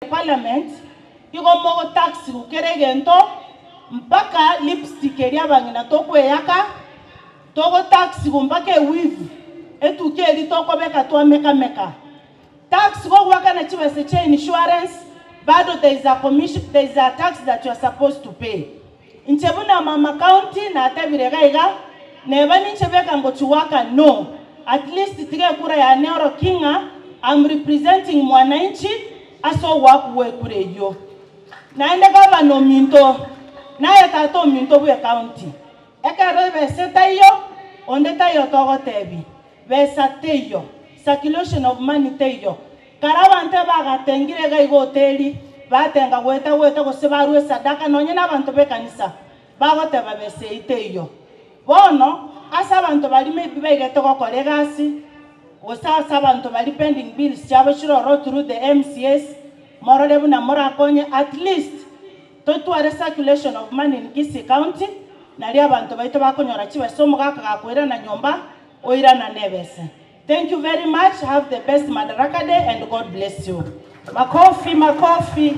Parliament igo mogotaxigwa kera egento mpaka lipstick eria abang'ina tokweyaka, togotaxigwa mpaka eweave etukia eria tokobeka twamekameka. Tax gogoakana chibesa chia insurance bado there is a commission, there is a tax that you are supposed to pay. Inche buna mama county natebire iga iga, neba ninche beka ngochi goaka no, at least tiga ekura yane orokie ng'a I'm representing mwananchi ase ogoakwa gw'ekura eyio. Naende gavana ominto, naye tata ominto bw'ecounty, ekero ebesa etaiyo, onde taiyo togotebi, besa teiyo, circulation of money teiyo. Kare abanto ebagatengire iga iga hoteli, batenga goeta goeta gose barua esadaka nonye na abanto b'ekanisa bagoteba besa eyio teiyo. Bono ase abanto baria maybe baigete gokora egasi, gose ase abanto baria pending bills chiabo chire ororo through the MCAs, morore buna morakonye at least totware circulation of money in Kisii County, nario abanto baito bakonyora chibesa omogaka gakoirana nyomba oirana na ebesa. Thank you very much, have the best Madaraka Day and God bless you. Makofi, makofi.